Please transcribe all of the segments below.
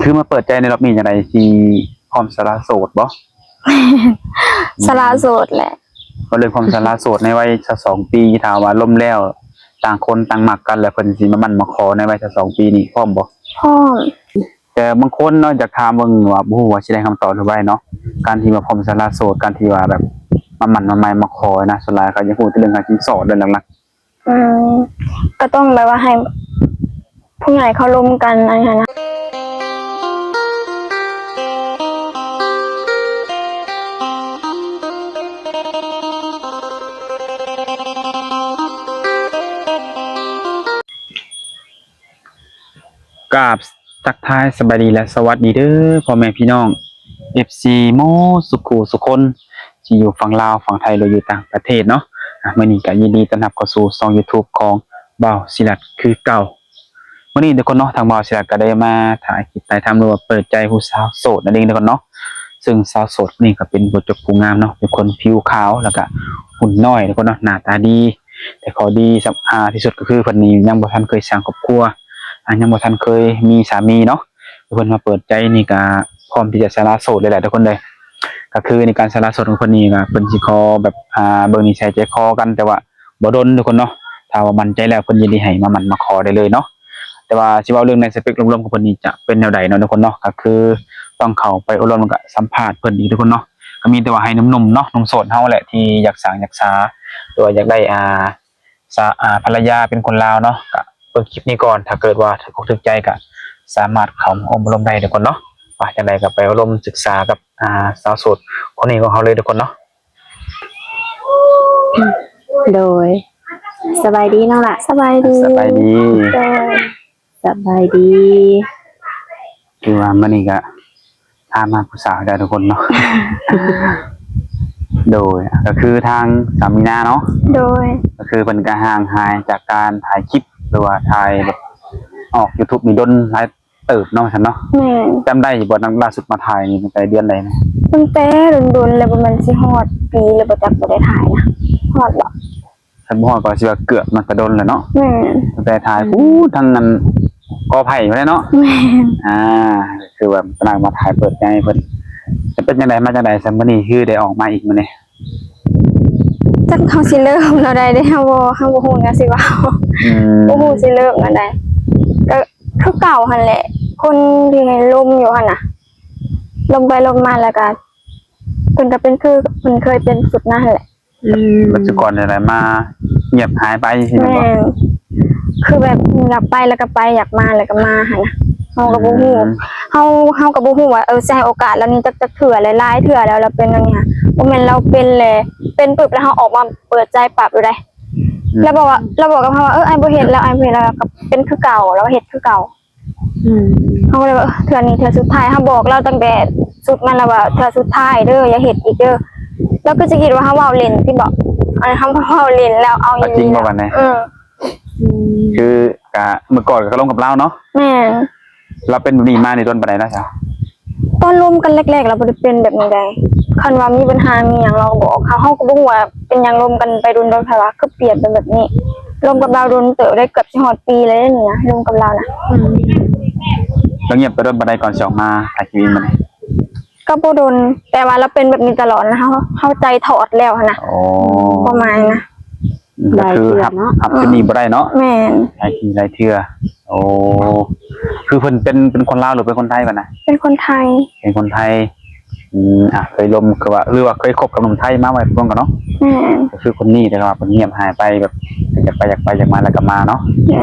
ຄືມາເປີດໃຈໃນລອບນີ້ຈັ່ງໃດ ຊິພ້ອມສະຫຼະໂສດບໍ່? ສະຫຼະໂສດແຫຼະ. ເວົ້າເລື່ອງຄວາມສະຫຼະໂສດໃນໄວຊາວສອງປີ ຖ້າວ່າລົມແລ້ວ ຕ່າງຄົນຕ່າງມັກກັນ ແລ້ວເພິ່ນຊິມາໝັ້ນມາຂໍໃນໄວຊາວສອງປີນີ້ ພ້ອມບໍ່? ພ້ອມ. ແຕ່ບາງຄົນເນາະ ຢາກຖາມເບິ່ງວ່າ ບໍ່ຮູ້ວ່າຊິໄດ້ຄຳຕອບຫຼືບໍ່ເນາະ ການທີ່ວ່າພ້ອມສະຫຼະໂສດ ການທີ່ວ່າແບບມາໝັ້ນມາໝາຍມາຂໍນະ ສ່ວນຫຼາຍເຂົາຢາກຮູ້ແຕ່ເລື່ອງການສິນສອດເດ້ ຫຼັກໆ. ອືມ ກໍຕ້ອງແບບວ່າໃຫ້ຜູ້ໃຫຍ່ເຂົາລົມກັນ ອັນນັ້ນນະ. ກາບ ທັກທາຍສະບາຍດີ ແລະ ສະຫວັດດີເດີ ພໍ່ແມ່ພີ່ນ້ອງ ເອັຟຊີ ໝົດສຸຂູສຸຄົນ ທີ່ຢູ່ຝັ່ງລາວ ຝັ່ງໄທ ຫຼື ຢູ່ຕ່າງປະເທດເນາະ. ອາ ມື້ນີ້ກໍຍິນດີຕ້ອນຮັບເຂົ້າສູ່ຊ່ອງ YouTube ຂອງບ່າວສີລັດຄືເກົ່າ. ມື້ນີ້ທຸກຄົນເນາະ ທາງບ່າວສີລັດກໍໄດ້ມາຖ່າຍຄລິບຖ່າຍທຳ ຫຼືວ່າເປີດໃຈຜູ້ສາວໂສດນັ້ນເອງທຸກຄົນເນາະ. ເຊິ່ງສາວໂສດຄົນນີ້ກໍເປັນຜູ້ຈົບຜູ້ງາມເນາະ ເປັນຄົນຜິວຂາວ ແລ້ວກໍຫຸ່ນນ້ອຍທຸກຄົນເນາະ ໜ້າຕາດີ. ແຕ່ຂໍ້ດີສຳ ອາ ທີ່ສຸດກໍຄືເພິ່ນນີ້ຍັງບໍ່ທັນເຄີຍສ້າງຄອບຄົວ ອາ ຍັງບໍ່ທັນເຄີຍມີສາມີເນາະ. ເພິ່ນມາເປີດໃຈນີ້ກໍພ້ອມທີ່ຈະສະຫຼະໂສດເລີຍແຫຼະທຸກຄົນເອີຍ. ກໍຄືໃນການສະຫຼະໂສດຂອງເພິ່ນນີ້ກໍ ເພິ່ນຊິຂໍແບບ ອາ ເບິ່ງນິໄສໃຈຄໍກັນ ແຕ່ວ່າບໍ່ດົນທຸກຄົນເນາະ. ຖ້າວ່າໝັ້ນໃຈແລ້ວ ເພິ່ນຍິນດີໃຫ້ມາໝັ້ນມາຂໍໄດ້ເລີຍເນາະ. ແຕ່ວ່າຊິເວົ້າເລື່ອງໃນສະເປັກລວມໆຂອງເພິ່ນນີ້ຈະເປັນແນວໃດເນາະທຸກຄົນເນາະ. ກໍຄືຕ້ອງເຂົ້າໄປອົບຮົມ ແລ້ວກໍສຳພາດເພິ່ນອີກທຸກຄົນເນາະ. ກໍມີແຕ່ວ່າໃຫ້ໜຸ່ມໆເນາະ ໜຸ່ມໂສດເຮົາແຫຼະ ທີ່ຢາກສ້າງຢາກສາ ຫຼືວ່າຢາກໄດ້ ອາ ສາ ອາ ພັນລະຍາເປັນຄົນລາວເນາະ ກະເບິ່ງຄລິບນີ້ກ່ອນ. ຖ້າເກີດວ່າຖືກອົກຖືກໃຈກະສາມາດເຂົ້າມາອົບຮົມໄດ້ທຸກຄົນເນາະ. ວ່າຈັ່ງໃດກະໄປອົບຮົມສຶກສາກັບ ອາ ສາວໂສດຄົນນີ້ຂອງເຮົາເລີຍທຸກຄົນເນາະ. ໂດຍ ສະບາຍດີນ້ອງຫຼ້າ. ສະບາຍດີ. ສະບາຍດີ. ໂດຍ. ສະບາຍດີ. ຄືວ່າມື້ນີ້ກະພາມາຜູ້ສາວໄດ້ທຸກຄົນເນາະ. ໂດຍ ກໍຄືທາງສາວມີນາເນາະ. ໂດຍ. ກໍຄືເພິ່ນກະຫ່າງຫາຍຈາກການຖ່າຍຄລິບ ຫຼືວ່າຖ່າຍແບບອອກ YouTube ນີ້ດົນຫຼາຍເຕີບເນາະ ວ່າຊັ້ນເນາະ. ແມ່ນ. ຈຳໄດ້ຢູ່ບໍ່ ຕັ້ງລ່າສຸດມາຖ່າຍນີ້ ຕັ້ງແຕ່ເດືອນໃດນະ? ຕັ້ງແຕ່ດົນໆ ແລ້ວ ບໍ່ແມ່ນຊິຮອດປີແລ້ວບໍ່ຈັກ ບໍ່ໄດ້ຖ່າຍນະ. ຮອດບໍ່? ຄັນບໍ່ຮອດກໍຊິວ່າເກືອບເນາະ ແຕ່ດົນແລ້ວເນາະ. ແມ່ນ. ຕັ້ງແຕ່ຖ່າຍ ອືມ ພຸ້ນ ທາງນັ້ນ ກໍໄຜ່ພຸ້ນແຫຼະເນາະ. ແມ່ນ. ອ່າ ຄືວ່າຕະນາງມາຖ່າຍເປີດໃຈໃຫ້ເພິ່ນ. ຈະເປັນຈັ່ງໃດ ມາຈັ່ງໃດຊັ້ນ ມື້ນີ້ຄືໄດ້ອອກມາອີກມື້ນີ້? ຈັກເຮົາຊິເລີ່ມແນວໃດເດ້ ເຮົາບໍ່ ເຮົາບໍ່ຮູ້ແນວຊິເວົ້າ. ອືມ. ບໍ່ຮູ້ຊິເລີ່ມແນວໃດ. ກໍຄືເກົ່າຫັ້ນແຫຼະ ຄົນທີ່ລົມຢູ່ຫັ້ນນະ ລົມໄປລົມມາ ແລ້ວກໍເພິ່ນກໍເປັນຄືເພິ່ນເຄີຍເປັນສຸດນັ້ນແຫຼະ. ອືມ ແບບແຕ່ກ່ອນນີ້ແຫຼະ ມາງຽບຫາຍໄປ ແມ່ນບໍ່? ແມ່ນ. ຄືແບບຢາກໄປແລ້ວກໍໄປ ຢາກມາແລ້ວກໍມາຫັ້ນນະ. ເຮົາກໍບໍ່ຮູ້ ອືມ ເຮົາ ເຮົາກໍບໍ່ຮູ້ວ່າ ເອີ ຊິໃຫ້ໂອກາດລາວນີ້ຈັກ ຈັກເທື່ອແຫຼະ ຫຼາຍເທື່ອແລ້ວ ລາວເປັນແນວນີ້. ບໍ່ແມ່ນລາວເປັນແຫຼະ ເປັນປຶບແລ້ວເຮົາອອກມາເປີດໃຈປັບໂດຍໃດ໋. ອືມ ລາວບອກວ່າ ລາວບອກກັບເຮົາວ່າ ເອີ ອ້າຍບໍ່ເຮັດແລ້ວ ອ້າຍບໍ່ເຮັດແລ້ວ ກໍເປັນຄືເກົ່າ ລາວເຮັດຄືເກົ່າ. ອືມ ເຮົາກໍເລີຍວ່າ ເອີ ເທື່ອນີ້ເທື່ອສຸດທ້າຍ. ເຮົາບອກລາວຕັ້ງແຕ່ຊຸດນັ້ນແລ້ວວ່າ ເທື່ອສຸດທ້າຍເດີ ຢ່າເຮັດອີກເດີ. ລາວຄືຊິຄິດວ່າເຮົາເວົ້າຫຼິ້ນຕິບໍ? ອັນເຮົາເວົ້າຫຼິ້ນແລ້ວເອົາອີ່ຫຼີ. ເອົາຈິງບໍ່ບັດນີ້? ເອີ ອືມ ຄືກະມື້ກ່ອນກໍລົມກັບລາວເນາະ. ແມ່ນ. ລາວເປັນແບບນີ້ມານີ້ດົນປານໃດແລ້ວຊະ? ຕອນລົມກັນແລກໆ ລາວບໍ່ໄດ້ເປັນແບບນີ້ໃດ. ຄັນວ່າມີບັນຫາມີຫຍັງລາວກໍບອກເຮົາ ເຮົາກໍບໍ່ຮູ້ວ່າເປັນຫຍັງລົມກັນໄປດົນໆ ເພາະວ່າຄືປ່ຽນເປັນແບບນີ້. ລົມກັບລາວດົນເຕີບໄດ້ ເກືອບຊິຮອດປີແລ້ວນີ້ນະ ລົມກັບລາວນະ. ອືມ ລາວງຽບໄປດົນປານໃດກ່ອນຊິອອກມາຖ່າຍຄລິບອີກມື້ນີ້? ກໍບໍ່ດົນ ແຕ່ວ່າລາວເປັນແບບນີ້ຕະຫຼອດນະ ເຮົາ ເຮົາໃຈຖອດແລ້ວຫັ້ນນະ. ອໍ ຄວາມໝາຍນະ. ອືມ ກໍຄືຮັບ ຮັບຈຸດນີ້ບໍ່ໄດ້ເນາະ. ແມ່ນ. ຫຼາຍທີຫຼາຍເທື່ອ. ໂອ້ ຄືເພິ່ນເປັນ ເປັນຄົນລາວ ຫຼືເປັນຄົນໄທບັດນະ? ເປັນຄົນໄທ. ເປັນຄົນໄທ. ອືມ ອ່າ ເຄີຍລົມ ຄືວ່າ ຫຼືວ່າເຄີຍຄົບກັບໜຸ່ມໄທມາໄວກ່ອນເນາະ? ແມ່ນ. ກໍຄືຄົນນີ້ ແຕ່ວ່າເພິ່ນງຽບຫາຍໄປ ແບບຢາກໄປ ຢາກໄປ ຢາກມາ ແລ້ວກໍມາເນາະ?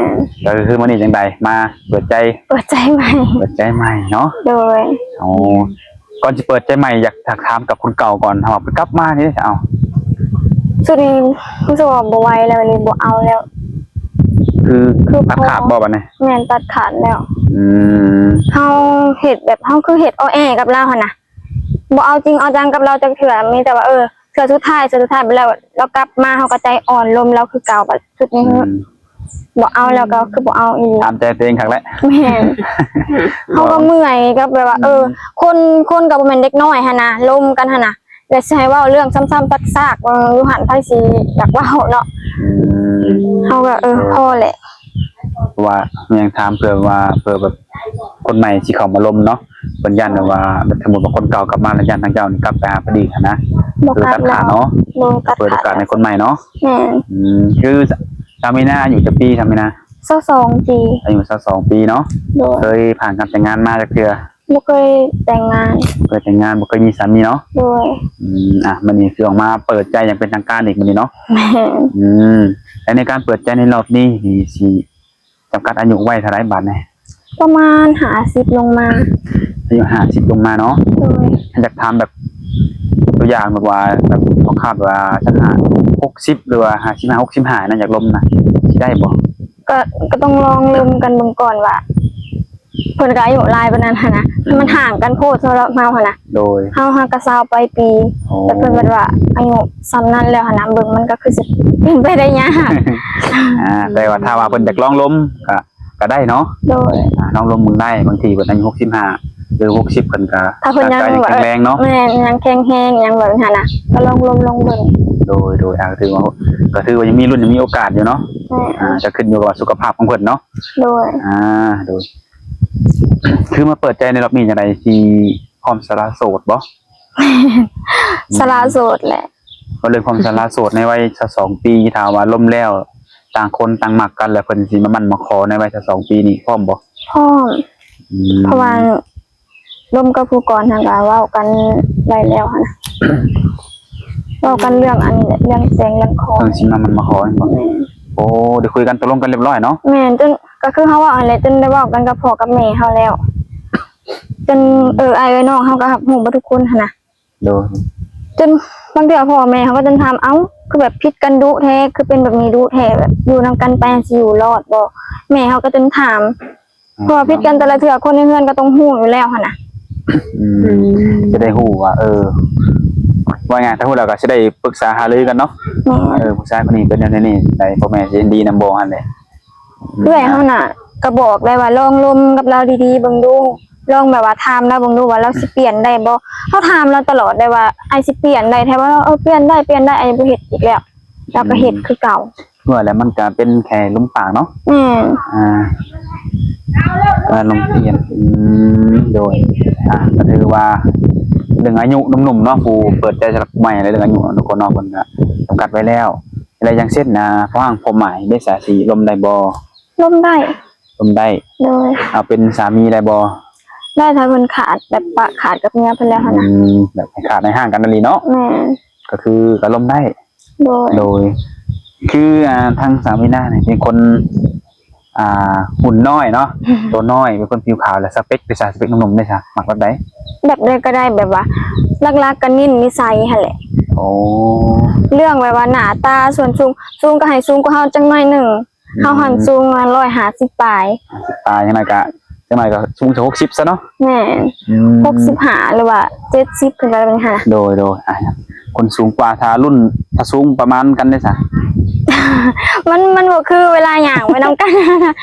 ແມ່ນ. ກໍຄືມື້ນີ້ຈັ່ງໃດ ມາເປີດໃຈ? ເປີດໃຈໃໝ່. ເປີດໃຈໃໝ່ເນາະ? ໂດຍ. ໂອ້ ກ່ອນຊິເປີດໃຈໃໝ່ ຢາກ ຢາກຖາມກັບຄົນເກົ່າກ່ອນ ຖ້າວ່າໄປກັບມານີ້ເດ ເອົາ ຊຸດນີ້ຮູ້ສຶກວ່າບໍ່ໄຫວແລ້ວ ນີ້ບໍ່ເອົາແລ້ວ. ຄື ຄືຕັດຂາດບໍ່ບັດນີ້? ແມ່ນ ຕັດຂາດແລ້ວ. ອືມ ເຮົາເຮັດແບບ ເຮົາຄືເຮັດອໍແອກັບລາວຫັ້ນນະ ບໍ່ເອົາຈິງເອົາຈັງກັບລາວຈັກເທື່ອ ມີແຕ່ວ່າ ເອີ ເທື່ອສຸດທ້າຍ ເທື່ອສຸດທ້າຍໄປແລ້ວ ລາວກັບມາ ເຮົາກໍໃຈອ່ອນລົມລາວຄືເກົ່າ. ບັດຊຸດນີ້ ອືມ ບໍ່ເອົາແລ້ວກໍຄືບໍ່ເອົາອີ່ຫຼີ. ຕາມໃຈຕົວເອງຄັກແຫຼະ. ແມ່ນ. ເຮົາກໍເມື່ອຍກັບແບບວ່າ ອືມ ເອີ ຄົນ ຄົນກໍບໍ່ແມ່ນເດັກນ້ອຍຫັ້ນນະ ລົມກັນຫັ້ນນະ ແລ້ວຊິໃຫ້ເວົ້າເລື່ອງຊ້ຳໆຊາກໆ ເອີ ຢູ່ຫັ້ນໃຜຊິຢາກເວົ້າເນາະ. ອືມ ເຮົາກໍ ເອີ ພໍແຫຼະ. ເພາະວ່າຍັງຖາມເພື່ອວ່າ ເພື່ອແບບຄົນໃໝ່ຊິເຂົ້າມາລົມເນາະ ເພິ່ນຢ້ານແບບວ່າ ສົມມຸດວ່າຄົນເກົ່າກັບມາແລ້ວ ຢ້ານທາງເຈົ້ານີ້ກັບໄປຫາເພິ່ນອີກຫັ້ນນະ. ບໍ່ກັບແລ້ວ. ຄືຕັດຂາດເນາະ. ໂດຍ ຕັດຂາດ ເປີດໂອກາດໃຫ້ຄົນໃໝ່ເນາະ. ແມ່ນ. ອືມ ຄືສາ ສາວມີນາອາຍຸຈັກປີ ສາວມີນາ? ຊາວສອງປີ. ອາຍຸຊາວສອງປີເນາະ. ໂດຍ. ເຄີຍຜ່ານການແຕ່ງງານມາຈັກເທື່ອ? ບໍ່ເຄີຍແຕ່ງງານ. ບໍ່ເຄີຍແຕ່ງງານ ບໍ່ເຄີຍມີສາມີເນາະ. ໂດຍ. ອືມ ອ່ະ ມື້ນີ້ຄືອອກມາເປີດໃຈຢ່າງເປັນທາງການອີກມື້ນີ້ເນາະ. ແມ່ນ. ອືມ ແລະໃນການເປີດໃຈໃນລອບນີ້ນີ້ ຊິຈຳກັດອາຍຸໄວ້ເທົ່າໃດບາດນີ້? ປະມານຫ້າສິບລົງມາ. ອາຍຸຫ້າສິບລົງມາເນາະ. ໂດຍ. ຢາກຖາມແບບ ຕົວຢ່າງແບບວ່າ ແບບຄາດວ່າ ສັກຫ້າ ຫົກສິບ ຫຼືວ່າຫ້າສິບຫ້າ ຫົກສິບຫ້ານະ ຢາກລົມນະ ຊິໄດ້ບໍ່? ກໍ ກໍຕ້ອງລອງລົມກັນເບິ່ງກ່ອນວ່າ ເພິ່ນກໍອາຍຸຫຼາຍປານນັ້ນຫັ້ນນະ ມັນຫ່າງກັນໂພດສຳລັບເຮົາຫັ້ນນະ. ໂດຍ. ເຮົາຫາກະຊາວປາຍປີ. ໂອ້. ແຕ່ເພິ່ນເພິ່ນວ່າອາຍຸສ່ຳນັ້ນແລ້ວຫັ້ນນະ ເບິ່ງມັນກໍຄືຊິເປັນໄປໄດ້ຍາກ. ອ່າ ແຕ່ວ່າຖ້າວ່າເພິ່ນຢາກລອງລົມ ກໍ ກໍໄດ້ເນາະ. ໂດຍ. ອ່າ ລອງລົມເບິ່ງໄດ້ ບາງທີເພິ່ນອາຍຸຫົກສິບຫ້າ ຫຼື ຫົກສິບ ເພິ່ນກໍ ຖ້າເພິ່ນຍັງ ຮ່າງກາຍຍັງແຂງແຮງເນາະ. ແມ່ນ ຍັງແຂງແຮງ ຍັງແບບນັ້ນນະ ກໍລອງລົມລອງເບິ່ງ. ໂດຍ ໂດຍ. ອ່າ ກໍຖືວ່າ ກໍຖືວ່າຍັງມີລຸ້ນ ຍັງມີໂອກາດຢູ່ເນາະ. ແມ່ນ. ອ່າ ກໍຂຶ້ນຢູ່ກັບສຸຂະພາບຂອງເພິ່ນເນາະ. ໂດຍ. ອ່າ ໂດຍ. ຄືມາເປີດໃຈໃນລອບນີ້ຈັ່ງໃດ ຊິພ້ອມສະຫຼະໂສດບໍ່? ສະຫຼະໂສດແຫຼະ. ເວົ້າເລື່ອງຄວາມສະຫຼະໂສດໃນໄວຊາວສອງປີ ຖ້າວ່າລົມແລ້ວ ຕ່າງຄົນຕ່າງມັກກັນ ແລ້ວເພິ່ນຊິມາໝັ້ນມາຂໍໃນໄວຊາວສອງປີນີ້ ພ້ອມບໍ່? ພ້ອມ. ອືມ ເພາະວ່າລົມກັບຜູ້ກ່ອນຫັ້ນກໍເວົ້າກັນໄດ້ແລ້ວຫັ້ນນະ ເວົ້າກັນເລື່ອງອັນນີ້ແຫຼະ ເລື່ອງແຕ່ງເລື່ອງຂໍ. ເພິ່ນຊິມາໝັ້ນມາຂໍແມ່ນບໍ່? ແມ່ນ. ໂອ້ ໄດ້ຄຸຍກັນຕົກລົງກັນຮຽບຮ້ອຍເນາະ. ແມ່ນ. ຈົນ ກໍຄືເຮົາເວົ້າຫັ້ນແຫຼະ ຈົນໄດ້ເວົ້າກັນກັບພໍ່ກັບແມ່ເຮົາແລ້ວ ຈົນ ອືມ ເອື້ອຍອ້າຍເອື້ອຍນ້ອງເຮົາກໍຮັບຮູ້ເບິດທຸກຄົນຫັ້ນນະ. ໂດຍ. ຈົນບາງເທື່ອພໍ່ແມ່ເຮົາກໍຈົນຖາມ ເອົ້າ ຄືແບບຜິດກັນດຸແທ້ ຄືເປັນແບບນີ້ດຸແທ້ ແບບຢູ່ນຳກັນໄປຊິຢູ່ລອດບໍ່? ແມ່ເຮົາກໍຈົນຖາມ ເພາະວ່າຜິດກັນແຕ່ລະເທື່ອ ຄົນໃນເຮືອນກໍຕ້ອງຮູ້ຢູ່ແລ້ວຫັ້ນນະ. ອືມ ອືມ ຈະໄດ້ຮູ້ວ່າ ເອີ ວ່າງ່າຍ ຖ້າຮູ້ແລ້ວກໍຊິໄດ້ປຶກສາຫາລືກັນເນາະ. ແມ່ນ. ເອີ ຜູ້ຊາຍຄົນນີ້ເປັນແນວນີ້ ໃດ ພໍ່ແມ່ຊິເຫັນດີນຳບໍ່ຫັ້ນແຫຼະ. ເອື້ອຍເຮົານະ ກໍບອກໄດ້ວ່າລອງລົມກັບລາວດີໆເບິ່ງດູ ລອງແບບວ່າຖາມລາວເບິ່ງດູວ່າລາວຊິປ່ຽນໄດ້ບໍ່? ເຮົາຖາມລາວຕະຫຼອດໄດ້ວ່າ ອ້າຍຊິປ່ຽນໄດ້ແທ້ບໍ່? ລາວ ເອີ ປ່ຽນໄດ້ ປ່ຽນໄດ້ ອ້າຍບໍ່ເຮັດອີກແລ້ວ. ລາວກໍເຮັດຄືເກົ່າ. ອືມ ຄືວ່າແຫຼະ ມັນກໍເປັນແຄ່ລົມປາກເນາະ. ແມ່ນ. ອ່າ ອາລົມປ່ຽນ. ອືມ ໂດຍ. ອ່າ ກໍຖືວ່າເລື່ອງອາຍຸໜຸ່ມໆເນາະ ຜູ້ເປີດໃຈສຳລັບຜູ້ໃໝ່ ແລະເລື່ອງອາຍຸເນາະ ທຸກຄົນເນາະ ເພິ່ນກໍຈຳກັດໄວ້ແລ້ວ. ແລະຢ່າງເຊັ່ນ ອ່າ ພໍ່ຮ້າງພໍ່ໝ້າຍເດ ສາ ຊິລົມໄດ້ບໍ່? ລົມໄດ້. ລົມໄດ້. ໂດຍ. ເອົາເປັນສາມີໄດ້ບໍ່? ໄດ້ ຖ້າເພິ່ນຂາດ ແບບປະຂາດກັບເມຍເພິ່ນແລ້ວຫັ້ນນະ. ອືມ ແບບໃຫ້ຂາດໃຫ້ຮ້າງກັນອີ່ຫຼີເນາະ. ແມ່ນ. ກໍຄືກໍລົມໄດ້. ໂດຍ. ໂດຍ. ຄື ອ່າ ທາງສາວມີນານີ້ເປັນຄົນ ອ່າ ຫຸ່ນນ້ອຍເນາະ ໂຕນ້ອຍ ເປັນຄົນຜິວຂາວ ແລະສະເປັກເດ ສະເປັກໜຸ່ມໆເດ ສະ ມັກແບບໃດ? ແບບໃດກໍໄດ້ ແບບວ່າຫຼັກໆກໍເນັ້ນນິໄສຫັ້ນແຫຼະ. ໂອ້ ເລື່ອງແບບວ່າໜ້າຕາ ສ່ວນສູງ ສູງກໍໃຫ້ສູງກວ່າເຮົາຈັກໜ້ອຍໜຶ່ງ. ອືມ ເຮົາຫັ້ນສູງປະມານຮ້ອຍຫ້າສິບປາຍ. ຫ້າສິບປາຍ ຈັ່ງໃດກໍ ຈັ່ງໃດກໍສູງເຖິງຫົກສິບຊະເນາະ. ແມ່ນ. ອືມ ຫົກສິບຫ້າ ຫຼືວ່າເຈັດສິບ ຂຶ້ນໄປແລ້ວຫັ້ນນະ. ໂດຍ ໂດຍ. ອ່າ ຄົນສູງກວ່າ ຖ້າລຸ້ນ ຖ້າສູງປະມານກັນເດ ສະ? ມັນ ມັນບໍ່ຄືເວລາຍ່າງໄປນຳກັນ.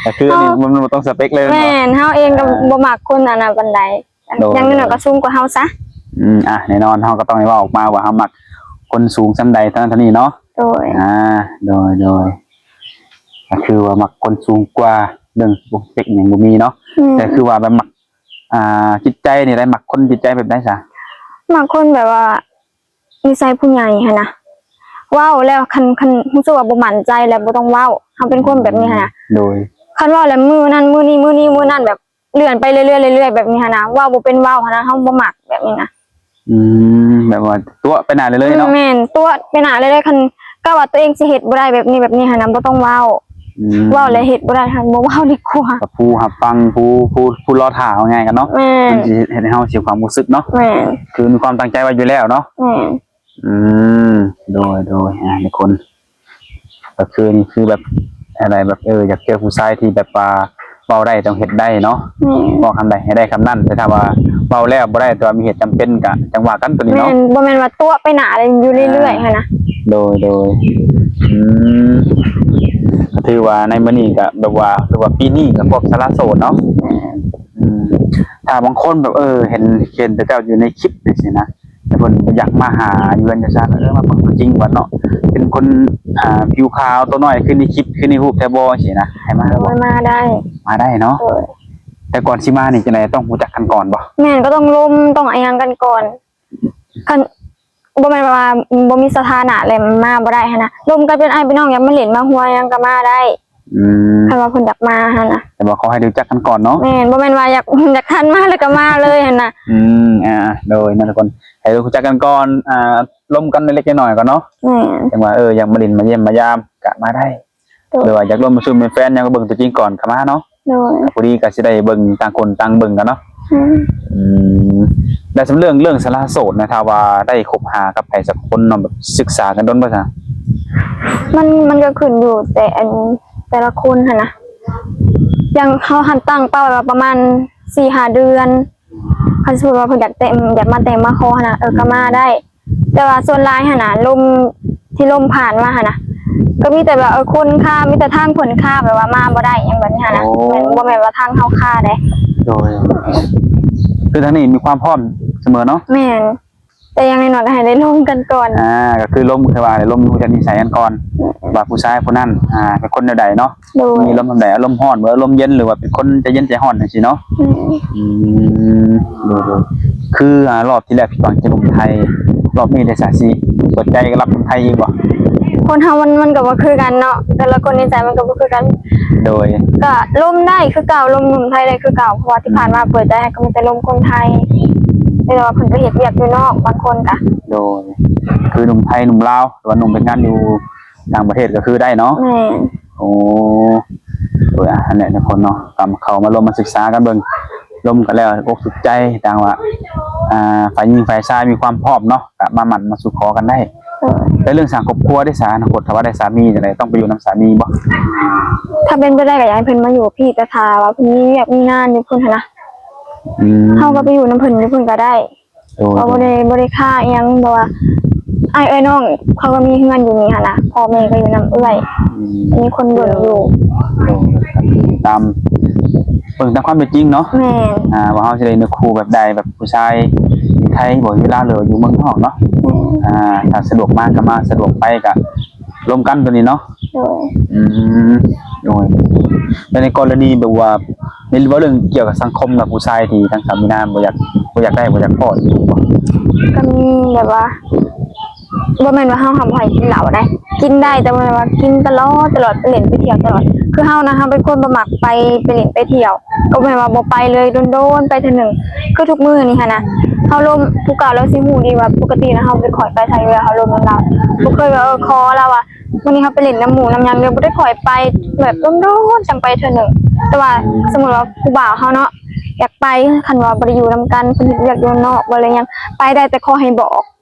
ກໍຄືອັນນີ້ ເຮົາ ມັນ ມັນບໍ່ຕ້ອງສະເປັກເລີຍແມ່ນບໍ່? ແມ່ນ ເຮົາເອງກໍ ອ່າ ບໍ່ມັກຄົນອັນນັ້ນປານໃດ. ໂດຍ. ຢ່າງໜ້ອຍກໍສູງກວ່າເຮົາຊະ. ອືມ ອ່ະ ແນ່ນອນ ເຮົາກໍຕ້ອງໄດ້ເວົ້າອອກມາວ່າເຮົາມັກຄົນສູງສ່ຳໃດ ເທົ່ານັ້ນເທົ່ານີ້ເນາະ. ໂດຍ. ອ່າ ໂດຍ ໂດຍ. ກໍຄືວ່າມັກຄົນສູງກວ່າ ເລື່ອງສະເປັກຫຍັງບໍ່ມີເນາະ. ອືມ ແຕ່ຄືວ່າແບບມັກ ອ່າ ຈິດໃຈນີ້ໄດ້ ມັກຄົນຈິດໃຈແບບໃດຊະ? ມັກຄົນແບບວ່ານິໄສຜູ້ໃຫຍ່ຫັ້ນນະ ເວົ້າແລ້ວຄັນ ຄັນຮູ້ສຶກວ່າບໍ່ໝັ້ນໃຈແລ້ວບໍ່ຕ້ອງເວົ້າ ເຮົາເປັນຄົນແບບນີ້ຫັ້ນນະ. ໂດຍ. ຄັນເວົ້າແລ້ວມື້ນັ້ນມື້ນີ້ ມື້ນີ້ມື້ນັ້ນ ແບບເລື່ອນໄປເລື້ອຍໆ ເລື້ອຍໆ ແບບນີ້ຫັ້ນນະ ເວົ້າບໍ່ເປັນເວົ້າຫັ້ນນະ ເຮົາບໍ່ມັກແບບນີ້ນະ. ອືມ ແບບວ່າຕົວະໄປໜ້າເລື້ອຍໆເນາະ. ແມ່ນ ຕົວະໄປໜ້າເລື້ອຍໆ ຄັນ ກະວ່າຕົວເອງຊິເຮັດບໍ່ໄດ້ແບບນີ້ ແບບນີ້ຫັ້ນນະ ບໍ່ຕ້ອງເວົ້າ. ອືມ ເວົ້າແລ້ວເຮັດບໍ່ໄດ້ ຫັ້ນບໍ່ເວົ້າດີກວ່າ. ກໍຜູ້ຮັບຟັງ ຜູ້ ຜູ້ ຜູ້ລໍຖ້າ ເອົາງ່າຍກັນເນາະ. ແມ່ນ. ມັນຊິເຮັດໃຫ້ເຮົາເສຍຄວາມຮູ້ສຶກເນາະ. ແມ່ນ. ຄືມີຄວາມຕັ້ງໃຈໄວ້ຢູ່ແລ້ວເນາະ. ແມ່ນ. ອືມ ໂດຍ ໂດຍ. ອ່າ ທຸກຄົນ ກໍຄືນີ້ຄືແບບ ອັນໃດແບບ ເອີ ຢາກເຈີຜູ້ຊາຍທີ່ແບບວ່າເວົ້າໄດ້ ຕ້ອງເຮັດໄດ້ເນາະ. ແມ່ນ. ເວົ້າຄຳໃດໃຫ້ໄດ້ຄຳນັ້ນ ແຕ່ຖ້າວ່າເວົ້າແລ້ວບໍ່ໄດ້ ແຕ່ວ່າມີເຫດຈຳເປັນ ກະຈັ່ງວ່າກັນໂຕນີ້ເນາະ. ແມ່ນ. ບໍ່ແມ່ນວ່າຕົວະໄປໜ້າແລ້ວຢູ່ເລື້ອຍໆ ອ່າ ຫັ້ນນະ. ໂດຍ ໂດຍ. ອືມ ກໍຖືວ່າໃນມື້ນີ້ກໍແບບວ່າ ຖືວ່າປີນີ້ກໍພວກສາລະໂສດເນາະ. ແມ່ນ. ອືມ ຖ້າບາງຄົນແບບ ເອີ ເຫັນ ເຫັນແຕ່ເຈົ້າຢູ່ໃນຄລິບຈັ່ງຊີ້ນະ ແຕ່ເພິ່ນບໍ່ຢາກມາຫາຢູ່ເຮືອນຈັ່ງຊັ້ນ ເອີ ມາເບິ່ງຕົວຈິງກ່ອນເນາະ ເປັນຄົນ ອ່າ ຜິວຂາວ ຕົວນ້ອຍ ຄືໃນຄລິບ ຄືໃນຮູບແທ້ບໍ່ ຈັ່ງຊີ້ນະ ໃຫ້ມາ ໂດຍ ບໍ່? ມາໄດ້ ມາໄດ້ເນາະ. ໂດຍ ແຕ່ກ່ອນຊິມານີ້ ຈັ່ງໃດ ຕ້ອງຮູ້ຈັກກັນກ່ອນບໍ່? ແມ່ນ ກໍຕ້ອງລົມ ຕ້ອງອີຫຍັງກັນກ່ອນ ຄັນ ບໍ່ແມ່ນວ່າບໍ່ມີສະຖານະແລ້ວມາບໍ່ໄດ້ຫັ້ນນະ ລົມກັນເປັນອ້າຍເປັນນ້ອງ ຢາກມາຫຼິ້ນມາຫົວຫຍັງກໍມາໄດ້. ອືມ ຄັນວ່າເພິ່ນຢາກມາຫັ້ນນະ ແຕ່ວ່າຂໍໃຫ້ຮູ້ຈັກກັນກ່ອນເນາະ. ແມ່ນ ບໍ່ແມ່ນວ່າຢາກ ຢາກທັນມາແລ້ວກໍມາເລີຍຫັ້ນນະ. ອືມ ອ່າ ໂດຍ ນັ້ນທຸກຄົນ ໃຫ້ຮູ້ຈັກກັນກ່ອນ ອ່າ ລົມກັນເລັກໆນ້ອຍໆກ່ອນເນາະ. ແມ່ນ ຈັ່ງວ່າ ເອີ ຢາກມາຫຼິ້ນມາຢ້ຽມມາຢາມກໍມາໄດ້. ໂດຍ ຫຼືວ່າຢາກລົມມາຊຸມເປັນແຟນຫຍັງ ກໍເບິ່ງຕົວຈິງກ່ອນກໍມາເນາະ. ໂດຍ ພໍດີກໍຊິໄດ້ເບິ່ງ ຕ່າງຄົນຕ່າງເບິ່ງກັນເນາະ. ອືມ ອືມ ແລ້ວສ່ວນເລື່ອງ ເລື່ອງສາລະໂສດນະ ຖ້າວ່າໄດ້ຄົບຫາກັບໃຜສັກຄົນເນາະ ແບບສຶກສາກັນດົນບໍ່ຊະ? ມັນ ມັນກໍຂຶ້ນຢູ່ແຕ່ອັນ ແຕ່ລະຄົນຫັ້ນນະ ຢ່າງເຮົາຫັ້ນຕັ້ງເປົ້າໄວ້ວ່າປະມານສີ່ຫ້າເດືອນ ຄັນສົມມຸດວ່າເພິ່ນຢາກແຕ່ງ ຢາກມາແຕ່ງມາຂໍຫັ້ນນະ ເອີ ກໍມາໄດ້. ແຕ່ວ່າສ່ວນຫຼາຍຫັ້ນນະ ລົມ ທີ່ລົມຜ່ານມາຫັ້ນນະ ກໍມີແຕ່ແບບ ເອີ ຄົນຄາ ມີແຕ່ທາງເພິ່ນຄາ ແບບວ່າມາບໍ່ໄດ້ຫຍັງແບບນີ້ຫັ້ນນະ. ໂອ້ ແມ່ນ ບໍ່ແມ່ນວ່າທາງເຮົາຄາເດ້. ໂດຍ ຄືທາງນີ້ມີຄວາມພ້ອມສະເໝີເນາະ. ແມ່ນ ແຕ່ຢ່າງໜ້ອຍໆກໍໃຫ້ໄດ້ລົມກັນກ່ອນ. ອ່າ ກໍຄືລົມ ຄືວ່າໄດ້ລົມຮູ້ຈັກນິໄສກັນກ່ອນ ແມ່ນ ວ່າຜູ້ຊາຍຜູ້ນັ້ນ ອ່າ ເປັນຄົນແນວໃດເນາະ. ໂດຍ ມີອາລົມແນວໃດ ອາລົມຮ້ອນ ຫຼື ອາລົມເຢັນ ຫຼືວ່າເປັນຄົນໃຈເຢັນໃຈຮ້ອນຈັ່ງຊີ້ເນາະ. ອືມ ອືມ ໂດຍໆ ຄື ອ່າ ຮອບທີ່ແລ້ວຜິດຫວັງກັບໜຸ່ມໄທ ຮອບນີ້ໄດ້ສາຊິເປີດໃຈກັບໜຸ່ມໄທອີກບໍ່? ຄົນເຮົາມັນ ມັນກໍບໍ່ຄືກັນເນາະ ແຕ່ລະຄົນນິໄສມັນກໍບໍ່ຄືກັນ. ໂດຍ ກໍລົມໄດ້ຄືເກົ່າ ລົມໜຸ່ມໄທໄດ້ຄືເກົ່າ ເພາະວ່າທີ່ຜ່ານມາເປີດໃຈໃຫ້ກໍມີແຕ່ລົມຄົນໄທ ແຕ່ວ່າເພິ່ນໄປເຮັດວຽກຢູ່ນອກບາງຄົນກະ. ໂດຍ ຄືໜຸ່ມໄທໜຸ່ມລາວ ຫຼືວ່າໜຸ່ມເຮັດງານຢູ່ ຕ່າງປະເທດກໍຄືໄດ້ເນາະ. ແມ່ນ ໂອ້ ໂດຍ ອັນນີ້ທຸກຄົນເນາະ ກຳເຂົ້າມາລົມມາສຶກສາກັນເບິ່ງ ລົມກັນແລ້ວຖືກອົກຖືກໃຈ ຕ່າງວ່າ ອ່າ ຝ່າຍຍິງຝ່າຍຊາຍມີຄວາມພ້ອມເນາະ ກະມາໝັ້ນມາສູ່ຂໍກັນໄດ້. ໂດຍ ແລ້ວເລື່ອງສ້າງຄອບຄົວເດຊະ ອະນາຄົດ ຖ້າວ່າໄດ້ສາມີຈັ່ງໃດ ຕ້ອງໄປຢູ່ນຳສາມີບໍ່? ຖ້າເປັນໄປໄດ້ກໍຢາກໃຫ້ເພິ່ນມາຢູ່ພີ້ ແຕ່ຖ້າວ່າເພິ່ນມີວຽກມີງານຢູ່ພຸ້ນຫັ້ນນະ ອືມ ເຮົາກໍໄປຢູ່ນຳເພິ່ນຢູ່ພຸ້ນກໍໄດ້. ໂດຍ ເຂົາບໍ່ໄດ້ ບໍ່ໄດ້ຄາອີ່ຫຍັງ ແບບວ່າອ້າຍເອື້ອຍນ້ອງເຂົາກໍມີເຮືອນຢູ່ນີ້ຫັ້ນນະ ພໍ່ແມ່ກໍຢູ່ນຳເອື້ອຍ ອືມ ມີຄົນເບິ່ງຢູ່. ໂດຍ ກໍຄືຕາມ ເບິ່ງຕາມຄວາມເປັນຈິງເນາະ. ແມ່ນ ອ່າ ວ່າເຮົາຊິໄດ້ເນື້ອຄູ່ແບບໃດ ແບບຜູ້ຊາຍຢູ່ໄທບໍ ຢູ່ລາວ ຫຼືວ່າຢູ່ເມືອງນອກເນາະ. ແມ່ນ ອ່າ ຖ້າສະດວກມາກໍມາ ສະດວກໄປກໍ ລົມກັນຕົວນີ້ເນາະ. ໂດຍ ອືມ ໂດຍ ແລ້ວໃນກໍລະນີແບບວ່າ ໃນເວົ້າເລື່ອງກ່ຽວກັບສັງຄົມນະ ຜູ້ຊາຍທີ່ທາງສາມີນາບໍ່ຢາກ ບໍ່ຢາກໄດ້ ບໍ່ຢາກພໍ້ ກໍມີແບບວ່າ ບໍ່ແມ່ນວ່າເຮົາຫ້າມບໍ່ໃຫ້ກິນເຫຼົ້າໃດ ກິນໄດ້ ແຕ່ບໍ່ແມ່ນວ່າກິນຕະຫຼອດ ຕະຫຼອດ ໄປຫຼິ້ນໄປທ່ຽວຕະຫຼອດ. ຄືເຮົານະ ເຮົາເປັນຄົນບໍ່ມັກໄປ ໄປຫຼິ້ນໄປທ່ຽວ ກໍບໍ່ແມ່ນວ່າບໍ່ໄປເລີຍ ດົນໆໄປເທື່ອໜຶ່ງ. ຄືທຸກມື້ນີ້ຫັ້ນນະ ເຮົາລົມ ຜູ້ເກົ່າລາວຊິຮູ້ດີວ່າ ປົກກະຕິນະ ເຮົາບໍ່ໄດ້ຄ່ອຍໄປໃສເວລາເຮົາລົມນຳລາວ ບໍ່ເຄີຍວ່າ ເອີ ຂໍລາວວ່າ ມື້ນີ້ເຮົາໄປຫຼິ້ນນຳໝູ່ນຳຫຍັງເດີ ບໍ່ໄດ້ຄ່ອຍໄປ ແບບດົນໆຈັ່ງໄປເທື່ອໜຶ່ງ. ແຕ່ວ່າ ອືມ ສົມມຸດວ່າຜູ້ບ່າວເຮົາເນາະ ຢາກໄປ ຄັນວ່າບໍ່ໄດ້ຢູ່ນຳກັນ ເພິ່ນເຮັດວຽກຢູ່ນອກບໍ່ ຫຼືຫຍັງ ໄປໄດ້ ແຕ່ຂໍໃຫ້ບອກ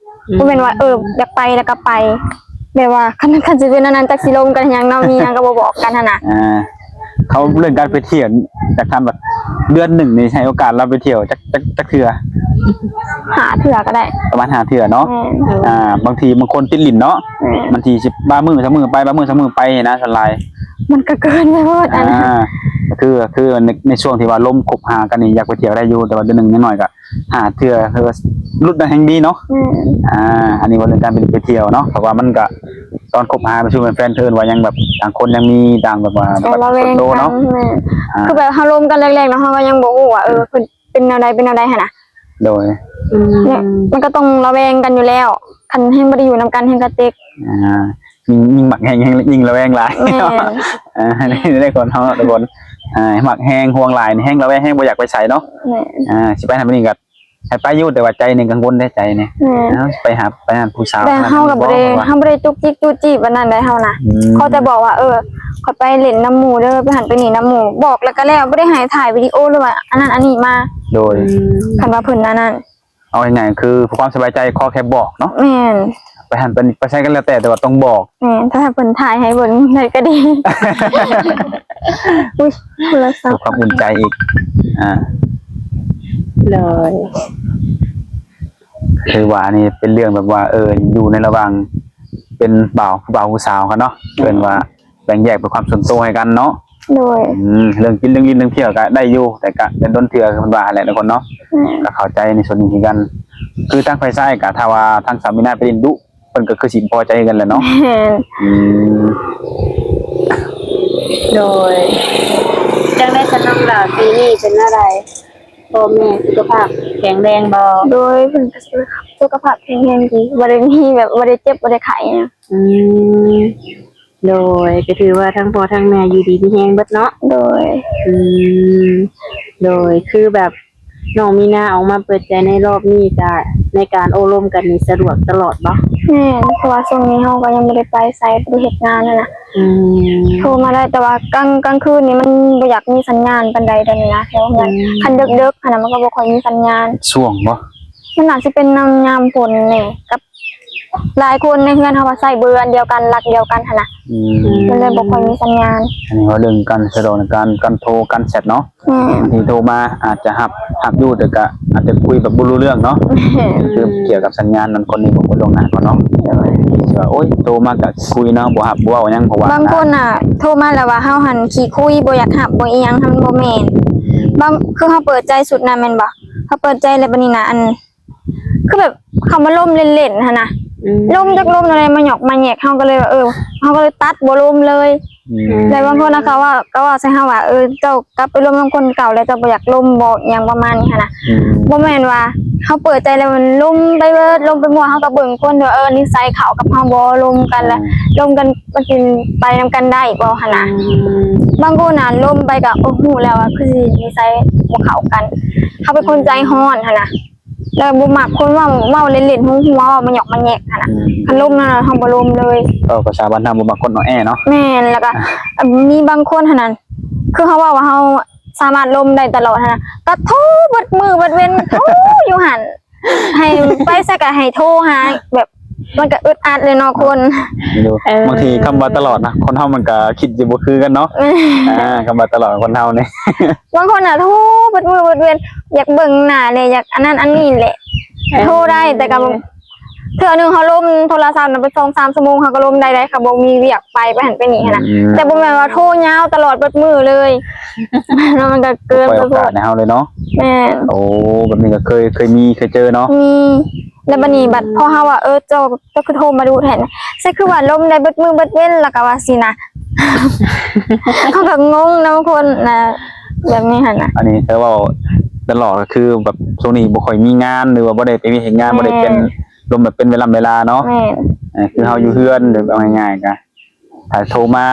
ອືມ ບໍ່ແມ່ນວ່າ ເອີ ຢາກໄປແລ້ວກໍໄປ ແບບວ່າ ຄັນ ຄັນຊິເປັນອັນນັ້ນ ຈັກຊິລົມກັນຫຍັງເນາະ ມີຫຍັງກໍບໍ່ບອກກັນຫັ້ນນະ. ອ່າ ເຂົາເລື່ອງການໄປທ່ຽວ ຢາກຖາມວ່າ ເດືອນໜຶ່ງນີ້ໃຫ້ໂອກາດລາວໄປທ່ຽວຈັກ ຈັກ ຈັກເທື່ອ? ຫ້າເທື່ອກໍໄດ້ ປະມານຫ້າເທື່ອເນາະ. ແມ່ນ ອ່າ ບາງທີບາງຄົນຕິດຫຼິ້ນເນາະ. ແມ່ນ ບາງທີຊິບາງມື້ສອງມື້ໄປ ບາງມື້ສອງມື້ໄປນະ ສ່ວນຫຼາຍ ມັນກໍເກີນໄປໂພດອັນນັ້ນ. ອ່າ ກໍຄື ກໍຄືໃນ ໃນຊ່ວງທີ່ວ່າລົມຄົບຫາກັນນີ້ ຢາກໄປທ່ຽວໄດ້ຢູ່ ແຕ່ວ່າເດືອນໜຶ່ງຢ່າງໜ້ອຍກໍຫ້າເທື່ອ ຄືວ່າຫຼຸດນະແຮ່ງດີເນາະ. ແມ່ນ ອ່າ ອັນນີ້ເວົ້າເລື່ອງການໄປຫຼິ້ນໄປທ່ຽວເນາະ ເພາະວ່າມັນກໍ ຕອນຄົບຫາໄປສູ່ເປັນແຟນ ເອີ້ນວ່າຍັງແບບ ຕ່າງຄົນຍັງມີຕ່າງແບບວ່າ ແບບວ່າ ລະແວງກັນ ສ່ວນໂຕເນາະ. ແມ່ນ ອ່າ ຄືແບບເຮົາລົມກັນແລກໆເນາະ ເຮົາກໍຍັງບໍ່ຮູ້ວ່າ ເອີ ເພິ່ນເປັນແນວໃດ ເປັນແນວໃດຫັ້ນນະ. ໂດຍ ອືມ ແລະ ມັນກໍຕ້ອງລະແວງກັນຢູ່ແລ້ວ ຄັນແຮ່ງບໍ່ໄດ້ຢູ່ນຳກັນແຮ່ງກະຕິກ. ອ່າ ຍິ່ງ ຍິ່ງມັກແຮງ ແຮ່ງ ຍິ່ງລະແວງຫຼາຍ. ແມ່ນ ອ່າ ໃນ ໃນຄົນເຮົາເນາະທຸກຄົນ ອ່າ ມັກແຮງ ຫ່ວງຫຼາຍ ແຮ່ງລະແວງ ແຮ່ງບໍ່ຢາກໄປໃສເນາະ. ແມ່ນ ອ່າ ຊິໄປຫັ້ນໄປນີ້ກໍ ໃຫ້ໄປຢູ່ ແຕ່ວ່າໃຈນີ້ກັງວົນເດ້ ໃຈນີ້. ແມ່ນ ເອີ ຊິໄປຫາ ໄປຫາຜູ້ສາວ ແຕ່ເຮົາກໍບໍ່ໄດ້ ເຮົາບໍ່ໄດ້ຈຸກຈິກຈູ້ຈີ້ປານນັ້ນໃດເຮົານະ. ອືມ ຂໍແຕ່ບອກວ່າ ເອີ ຂ້ອຍໄປຫຼິ້ນນຳໝູ່ເດີ ໄປຫັ້ນໄປນີ້ນຳໝູ່ ບອກແລ້ວກໍແລ້ວ ບໍ່ໄດ້ໃຫ້ຖ່າຍວິດີໂອ ຫຼືວ່າອັນນັ້ນອັນນີ້ມາ. ໂດຍ ອືມ ຄັນວ່າເພິ່ນອັນນັ້ນ ເອົາງ່າຍໆ ຄືເພື່ອຄວາມສະບາຍໃຈ ຂໍແຄ່ບອກເນາະ. ແມ່ນ ໄປຫັ້ນໄປນີ້ ໄປໃສກໍແລ້ວແຕ່ ແຕ່ວ່າຕ້ອງບອກ. ແມ່ນ ຖ້າເພິ່ນຖ່າຍໃຫ້ເບິ່ງໄດ້ກໍດີ. ອຸ້ຍ ໂທລະສັບ ເພື່ອຄວາມອຸ່ນໃຈອີກ. ອ່າ ໂດຍ ຄືວ່າອັນນີ້ເປັນເລື່ອງແບບວ່າ ເອີ ຢູ່ໃນລະຫວ່າງເປັນບ່າວ ຜູ້ບ່າວຜູ້ສາວກັນເນາະ. ເອີ້ນວ່າ ແບ່ງແຍກເປັນຄວາມສ່ວນໂຕໃຫ້ກັນເນາະ. ໂດຍ ອືມ ເລື່ອງກິນເລື່ອງຫຼິ້ນເລື່ອງທ່ຽວກໍໄດ້ຢູ່ ແຕ່ກໍເປັນດົນເທື່ອ ຄືເພິ່ນວ່າຫັ້ນແຫຼະທຸກຄົນເນາະ. ອືມ ກໍເຂົ້າໃຈໃນສ່ວນນີ້ຄືກັນ. ຄືທາງຝ່າຍຊາຍກໍ ຖ້າວ່າທາງສາວມີນາໄປຫຼິ້ນດຸ ເພິ່ນກໍຄືຊິບໍ່ພໍໃຈຄືກັນແຫຼະເນາະ. ແມ່ນ ອືມ ໂດຍ ຈັ່ງໃດຊັ້ນນ້ອງຫຼ້າ ປີນີ້ເປັນແນວໃດ? ພໍ່ແມ່ສຸຂະພາບແຂງແຮງບໍ່? ໂດຍ ເພິ່ນກໍສຸຂະພາບແຂງແຮງດີ ບໍ່ໄດ້ມີແບບ ບໍ່ໄດ້ເຈັບ ບໍ່ໄດ້ໄຂ້ຫຍັງ. ອືມ ໂດຍ ກໍຖືວ່າທັງພໍ່ທັງແມ່ຢູ່ດີມີແຮງເບິດເນາະ. ໂດຍ ອືມ ໂດຍ ຄືແບບ ນ້ອງມີນາອອກມາເປີດໃຈໃນລອບນີ້ ກະໃນການໂອ້ລົມກັນນີ້ສະດວກຕະຫຼອດບໍ່? ແມ່ນ ເພາະວ່າຊ່ວງນີ້ເຮົາກໍຍັງບໍ່ໄດ້ໄປໃສ ບໍ່ໄດ້ເຮັດງານຫັ້ນນະ. ອືມ ໂທມາໄດ້ ແຕ່ວ່າກາງ ກາງຄືນນີ້ມັນບໍ່ຢາກມີສັນຍານປານໃດດຽວນີ້ນະ ແຖວເຮືອນ. ອືມ ຄັນເດິກໆຫັ້ນນະ ມັນກໍບໍ່ຄ່ອຍມີສັນຍານ. ຊ່ວງບໍ່? ມັນອາດຊິເປັນນຳຍາມຝົນແດ່ ກັບຫຼາຍຄົນໃນເຮືອນເຮົາວ່າໃຊ້ເບີອັນດຽວກັນ ຫຼັກດຽວກັນຫັ້ນນະ. ອືມ ມັນເລີຍບໍ່ຄ່ອຍມີສັນຍານ. ອັນນີ້ເວົ້າເລື່ອງການສະດອກ ການ ການໂທ ການແຊັດເນາະ. ອືມ ບາງທີໂທມາອາດຈະຮັບ ຮັບຢູ່ ແຕ່ກະອາດຈະຄຸຍແບບບໍ່ຮູ້ເລື່ອງເນາະ. ແມ່ນ ຄືກ່ຽວກັບສັນຍານນັ້ນ ຄົນນີ້ບໍ່ຄົນລ່ວງໜ້າກ່ອນເນາະ. ໂດຍ ຊິວ່າ ໂອ້ຍ ໂທມາກະຄຸຍເນາະ ບໍ່ຮັບບໍ່ເວົ້າຫຍັງ ເພາະວ່າບາງຄົນນະໂທມາແລ້ວວ່າເຮົາຫັ້ນຂີ້ຄຸຍ ບໍ່ຢາກຮັບ ບໍ່ອີ່ຫຍັງ ມັນບໍ່ແມ່ນ. ບາງ ຄືເຮົາເປີດໃຈຊຸດນັ້ນແມ່ນບໍ່? ເຮົາເປີດໃຈແລ້ວບາດນີ້ນະ ອັນ ຄືແບບເຂົາມາລົມເລ່ນໆຫັ້ນນະ. ອືມ ລົມຈັກລົມແນວໃດ ມາຫຍອກມາແຫຍກ ເຮົາກໍເລີຍວ່າ ເອີ ເຮົາກໍເລີຍຕັດ ບໍ່ລົມເລີຍ. ອືມ ແລ້ວບາງຄົນນະ ເຂົາວ່າ ກໍເວົ້າໃສ່ເຮົາວ່າ ເອີ ເຈົ້າກັບໄປລົມນຳຄົນເກົ່າແລ້ວ ເຈົ້າບໍ່ຢາກລົມບໍ່ ອີ່ຫຍັງປະມານນີ້ຫັ້ນນະ. ອືມ ບໍ່ແມ່ນວ່າເຮົາເປີດໃຈແລ້ວມັນລົມໄປເບີດ ລົມໄປໝົດ ເຮົາກໍເບິ່ງຄົນທີ່ວ່າ ເອີ ນິໄສເຂົ້າກັບເຮົາບໍ່ ລົມກັນແລ້ວ ອືມ ລົມກັນ ມັນຊິໄປນຳກັນໄດ້ບໍ່ຫັ້ນນະ. ອືມ ບາງຄົນນະລົມໄປກໍ ໂອ້ ຮູ້ແລ້ວວ່າຄືຊິນິໄສບໍ່ເຂົ້າກັນ ເຮົາເປັນຄົນໃຈຮ້ອນຫັ້ນນະ. ແລ້ວບໍ່ມັກຄົນເວົ້າ ເວົ້າເລ່ນໆ ຫົວໆ ເວົ້າມາຫຍອກມາແຫຍກຫັ້ນນະ. ອືມ ຄັນລົມນະ ເຮົາບໍ່ລົມເລີຍ. ເວົ້າພາສາບ້ານເຮົາ ບໍ່ມັກຄົນອ່ອນແອເນາະ. ແມ່ນ ແລ້ວກໍ ອ່າ ມີບາງຄົນຫັ້ນນະ ຄືເຮົາເວົ້າວ່າເຮົາສາມາດລົມໄດ້ຕະຫຼອດຫັ້ນນະ ກໍໂທເບິດມື້ເບິດເວັນ ໂທຢູ່ຫັ້ນ ໃຫ້ໄປໃສກໍໃຫ້ໂທຫາ ແບບ ມັນກໍອຶດອັດເລີຍເນາະຄົນ. ເອີ ບາງທີຄຳວ່າຕະຫຼອດນະ ຄົນເຮົາມັນກໍຄິດຊິບໍ່ຄືກັນເນາະ. ແມ່ນ ອ່າ ຄຳວ່າຕະຫຼອດຂອງຄົນເຮົານີ້ ບາງຄົນນະໂທເບິດມື້ເບິດເວັນ ຢາກເບິ່ງໜ້າແດ່ ຢາກອັນນັ້ນອັນນີ້ແຫຼະ. ເອີ ໂທໄດ້ ແຕ່ກໍ ເທື່ອໜຶ່ງເຮົາລົມໂທລະສັບນະ ເປັນສອງສາມຊົ່ວໂມງ ເຮົາກໍລົມໄດ້ເດ້ ຄັນບໍ່ມີວຽກໄປ ໄປຫັ້ນໄປນີ້ຫັ້ນນະ. ອືມ ແຕ່ບໍ່ແມ່ນວ່າໂທຍາວຕະຫຼອດເບິດມື້ເລີຍ ແລ້ວມັນກໍເກີນໄປໂພດ ໃຫ້ເຮົາເລີຍເນາະ. ແມ່ນ ໂອ້ ແບບນີ້ກໍເຄີຍ ເຄີຍມີ ເຄີຍເຈີເນາະ. ມີ ແລ້ວບັດນີ້ ອືມ ບັດພໍເຮົາວ່າ ເອີ ເຈົ້າ ເຈົ້າຄືໂທມາດຸແທ້ ໃສຄືວ່າລົມໄດ້ເບິດມື້ເບິດເວັນ ແລ້ວກໍວ່າຊີ້ນະ ເຮົາກໍງົງນຳຄົນນະ ແບບນີ້ຫັ້ນນະ. ອັນນີ້ແຕ່ເວົ້າຕະຫຼອດກໍຄືແບບຊ່ວງນີ້ບໍ່ຄ່ອຍມີງານ ຫຼືວ່າບໍ່ໄດ້ໄປເຮັດງານ ແມ່ນ ບໍ່ໄດ້ເປັນລົມແບບເປັນເວລາເວລາເນາະ. ແມ່ນ ເອີ ຄືເຮົາຢູ່ເຮືອນ ແບບເອົາງ່າຍໆ ກໍຖ້າໂທມາ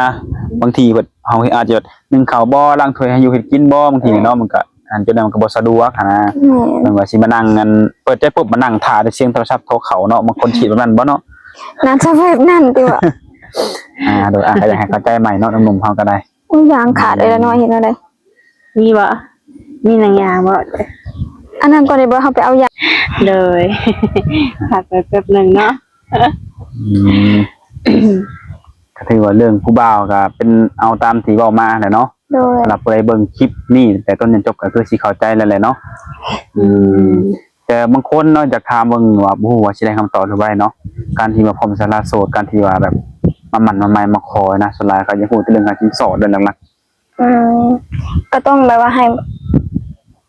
ບາງທີເພິ່ນ ເຮົາອາດຈະໜຶ້ງເຂົ້າບໍ່ ລ້າງຖ້ວຍ ໃຫ້ຢູ່ເຮັດກິນບໍ່ ບາງທີເນາະ ມັນກໍ ອັນ ຈັ່ງໃດມັນກໍບໍ່ສະດວກຫັ້ນນະ. ແມ່ນ ແມ່ນວ່າຊິມານັ່ງ ອັນ ເປີດໃຈປຸບມານັ່ງຖ້າແຕ່ສຽງໂທລະສັບໂທເຂົ້າເນາະ ບາງຄົນຄິດແບບນັ້ນບໍ່ເນາະ? ໜ້າຈະແບບນັ້ນຕິວ່າ. ອ່າ ໂດຍ ອ່າ ກໍຢາກໃຫ້ເຂົ້າໃຈໃໝ່ເນາະ ໜຸ່ມໆເຮົາກໍໄດ້. ໂອ້ຍ ຢາງຂາດເລີຍລະເນາະ ເຮັດແນວໃດ? ມີບໍ່? ມີໜັງຢາງບໍ່? ອັນນັ້ນກໍໄດ້ບໍ່ ເຮົາໄປເອົາຢາງ. ໂດຍ ພັກໄປແປັບໜຶ່ງເນາະ. ອືມ ກໍຖືວ່າເລື່ອງຜູ້ບ່າວກໍເປັນເອົາຕາມທີ່ເວົ້າມາຫັ້ນແຫຼະເນາະ. ໂດຍ ສຳລັບຜູ້ໃດເບິ່ງຄລິບນີ້ແຕ່ຕົ້ນຈົນຈົບກໍຄືຊິເຂົ້າໃຈແລ້ວແຫຼະເນາະ. ອືມ ອືມ ແຕ່ບາງຄົນເນາະ ຢາກຖາມເບິ່ງວ່າ ບໍ່ຮູ້ວ່າຊິໄດ້ຄຳຕອບຫຼືບໍ່ໄດ້ເນາະ ການທີ່ວ່າພົມສາລະໂສດ ການທີ່ວ່າແບບມາໝັ້ນມາໝາຍມາຂໍນະ ສ່ວນຫຼາຍເຂົາຢາກຮູ້ແຕ່ເລື່ອງການສິນສອດ ເລື່ອງຫຼັກໆ. ອືມ ກໍຕ້ອງແບບວ່າໃຫ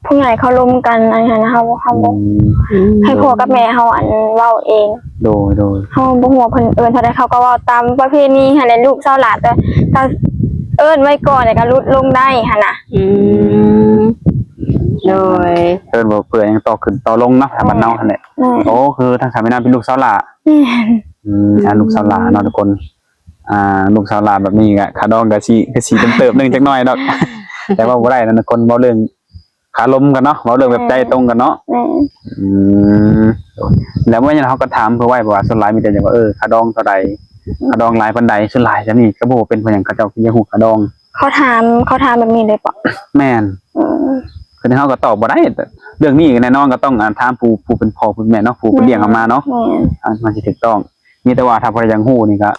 ້ຜູ້ໃຫຍ່ເຂົາລົມກັນ ອັນນັ້ນນະ ເຮົາ ເຮົາບໍ່ ອືມ ອືມ ໃຫ້ພໍ່ກັບແມ່ເຮົາ ອັນ ເວົ້າເອງ. ໂດຍ ໂດຍ ເຮົາບໍ່ຮູ້ວ່າເພິ່ນເອີ້ນເທົ່າໃດ ເຂົາກໍເວົ້າຕາມປະເພນີຫັ້ນແຫຼະ ລູກສາວຫຼ້າ ແຕ່ຖ້າເອີ້ນໄວ້ກ່ອນ ແລ້ວກໍຫຼຸດລົງໄດ້ຫັ້ນນະ. ອືມ ໂດຍ ເອີ້ນບໍ່ເພື່ອຫຍັງ ຕໍ່ຂຶ້ນຕໍ່ລົງເນາະ ຖ້າບ້ານເຮົາຫັ້ນແຫຼະ. ແມ່ນ ໂອ້ ຄືທາງສາມີນາເປັນລູກສາວຫຼ້າ. ແມ່ນ ອືມ ອ່າ ອືມ ລູກສາວຫຼ້າເນາະທຸກຄົນ. ອ່າ ລູກສາວຫຼ້າແບບນີ້ກະ ຄ່າດອງກະຊິ ກະຊິເຕີບໜຶ່ງຈັກໜ້ອຍດອກ ແຕ່ເວົ້າບໍ່ໄດ້ນະ ຄົນເວົ້າເລື່ອງຄາລົມກັນເນາະ ເວົ້າເລື່ອງແບບໃຈຕົງກັນເນາະ. ແມ່ນ ອືມ ແລ້ວເມື່ອນັ້ນເຮົາກໍຖາມເພິ່ນໄວ້ ເພາະວ່າສ່ວນຫຼາຍມີແຕ່ຢາກວ່າ ເອີ ຄ່າດອງເທົ່າໃດ ຄ່າດອງຫຼາຍປານໃດ ສ່ວນຫຼາຍຊຳນີ້ ກໍບໍ່ເປັນເພິ່ນຫຍັງ ເຂົາເຈົ້າຄືຢາກຮູ້ຄ່າດອງ. ເຂົາຖາມ ເຂົາຖາມແບບນີ້ເລີຍເປາະ? ແມ່ນ ອືມ ຄືເຮົາກໍຕອບບໍ່ໄດ້ ເລື່ອງນີ້ແນ່ນອນກໍຕ້ອງ ອ່າ ຖາມຜູ້ ຜູ້ເປັນພໍ່ເປັນແມ່ເນາະ ຜູ້ເພິ່ນລ້ຽງເຮົາມາເນາະ. ແມ່ນ ອ່າ ມັນຊິຖືກຕ້ອງ. ມີແຕ່ວ່າຖ້າຜູ້ໃດຢາກຮູ້ນີ້ກໍ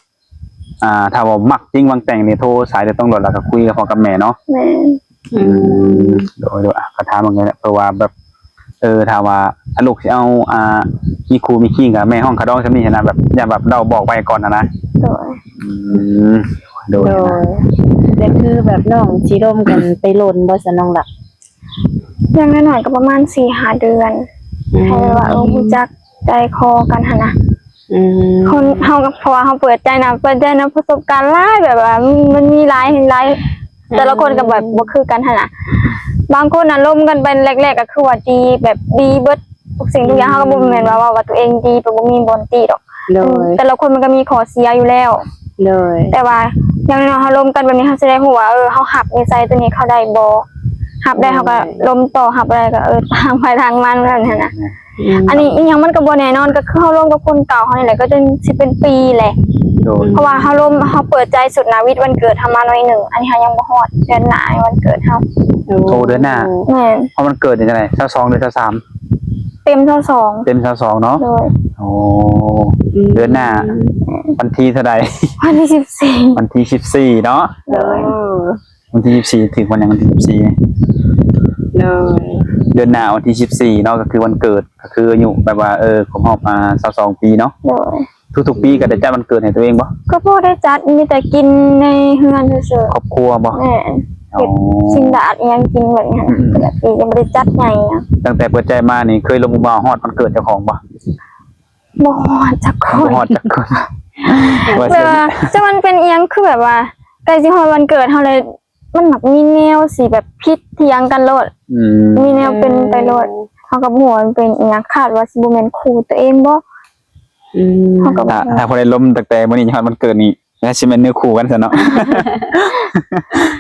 ອ່າ ຖ້າວ່າມັກຈິງຫວັງແຕ່ງນີ້ ໂທສາຍໂດຍຕົງໂລດ ແລ້ວກໍຄຸຍກັບພໍ່ກັບແມ່ເນາະ. ແມ່ນ ອືມ ອືມ ໂດຍ ໂດຍ ອ່າ ກໍຖາມເບິ່ງແຫຼະ ເພາະວ່າແບບ ເອີ ຖ້າວ່າ ອ່າ ລູກຊິເອົາ ອ່າ ມີຄູ່ມີຄີງ ກໍແມ່ຮ້ອງຄ່າດອງຊຳນີ້ຫັ້ນນະ ແບບ ຢ້ານແບບເຮົາບອກໄວ້ກ່ອນຫັ້ນນະ. ໂດຍ ອືມ ໂດຍ ໂດຍ ແລ້ວຄືແບບນ້ອງຊິລົມກັນໄປດົນບໍ່ຊະນ້ອງລະ? ຢ່າງໜ້ອຍໆກໍປະມານສີ່ຫ້າເດືອນ ອືມ ໃຫ້ແບບວ່າ ເອີ ຮູ້ຈັກໃຈຄໍກັນຫັ້ນນະ ອືມ ຄົນເຮົາກໍ ເພາະວ່າເຮົາເປີດໃຈນຳ ເປີດໃຈນຳປະສົບການຫຼາຍ ແບບວ່າມັນມີຫຼາຍ ຫຼາຍ ອືມ ແຕ່ລະຄົນກໍແບບບໍ່ຄືກັນຫັ້ນນະ ບາງຄົນນະລົມກັນໄປແລກໆກໍຄືວ່າດີ ແບບດີເບິດ ທຸກສິ່ງທຸກຢ່າງ ເຮົາກໍບໍ່ແມ່ນວ່າເວົ້າວ່າຕົວເອງດີ ແບບບໍ່ມີບ່ອນຕິດອກ ໂດຍ ແຕ່ລະຄົນມັນກໍມີຂໍ້ເສຍຢູ່ແລ້ວ ໂດຍ ແຕ່ວ່າຢ່າງໜ້ອຍໆເຮົາລົມກັນແບບນີ້ ເຮົາຊິໄດ້ຮູ້ວ່າ ເອີ ເຮົາຮັບນິໄສຕົວນີ້ເຂົາໄດ້ບໍ່ ຮັບໄດ້ ໂດຍ ເຮົາກໍລົມຕໍ່ ຮັບບໍ່ໄດ້ກໍ ເອີ ຕ່າງໃຜທາງມັນ ແບບນັ້ນນະ ອືມ ອັນນີ້ອີ່ຫຍັງມັນກໍບໍ່ແນ່ນອນ ກໍຄືເຮົາລົມກັບຄົນເກົ່າເຮົານີ້ແຫຼະ ກໍຈົນຊິເປັນປີແຫຼະ ໂດຍ ເພາະວ່າເຮົາລົມ ເຮົາເປີດໃຈສຸດນະ ວິດວັນເກີດເຮົາມາໜ້ອຍໜຶ່ງ ອັນນີ້ເຮົາຍັງບໍ່ຮອດ ເດືອນໜ້າວັນເກີດເຮົາ ໂອ້ ໂອ້ ເດືອນໜ້າ ແມ່ນ ເພາະວັນເກີດນີ້ຈັ່ງໃດ ຊາວສອງ ຫຼື ຊາວສາມ? ເຕັມຊາວສອງ ເຕັມຊາວສອງເນາະ ໂດຍ ໂອ້ ອືມ ເດືອນໜ້າ ວັນທີເທົ່າໃດ? ວັນທີສິບສີ່ ວັນທີສິບສີ່ເນາະ ໂດຍ ວັນທີສິບສີ່ ຖືກວັນຫຍັງ ວັນທີສິບສີ່? ໂດຍ ເດືອນໜ້າວັນທີສິບສີ່ເນາະ ກໍຄືວັນເກີດ ກໍຄືອາຍຸແບບວ່າ ເອີ ຄົບຮອບ ອ່າ ຊາວສອງປີເນາະ ໂດຍ ທຸກໆປີກໍໄດ້ຈັດວັນເກີດໃຫ້ຕົວເອງບໍ່? ກໍບໍ່ໄດ້ຈັດ ມີແຕ່ກິນໃນເຮືອນຊື່ໆ ຄອບຄົວບໍ່? ແມ່ນ ອໍ ເຮັດຊີ້ນດາດອີ່ຫຍັງກິນແບບນີ້ ອືມໆ ແຕ່ລະປີກໍບໍ່ໄດ້ຈັດໃຫຍ່ຫຍັງ ຕັ້ງແຕ່ເປີດໃຈມານີ້ ເຄີຍລົມຜູ້ບ່າວຮອດວັນເກີດເຈົ້າຂອງບໍ່? ບໍ່ຮອດຈັກຄົນ ບໍ່ຮອດຈັກຄົນ ແບບວ່າ ແຕ່ວ່າ ແຕ່ມັນເປັນອີ່ຫຍັງ ຄືແບບວ່າໃກ້ຊິຮອດວັນເກີດເຮົາແລ້ວ ມັນມັກມີແນວຊິແບບຜິດຖຽງກັນໂລດ ອືມ ມີແນວເປັນໄປໂລດ ເຮົາກໍບໍ່ຮູ້ວ່າມັນເປັນອີ່ຫຍັງ ຄາດວ່າຊິບໍ່ແມ່ນຄູ່ຕົວເອງບໍ່ ອືມ ເຮົາກໍບໍ່ ຖ້າ ຖ້າຜູ້ໃດລົມຕັ້ງແຕ່ມື້ນີ້ຮອດວັນເກີດນີ້ ແລ້ວຊິແມ່ນເນື້ອຄູ່ກັນຊັ້ນເນາະ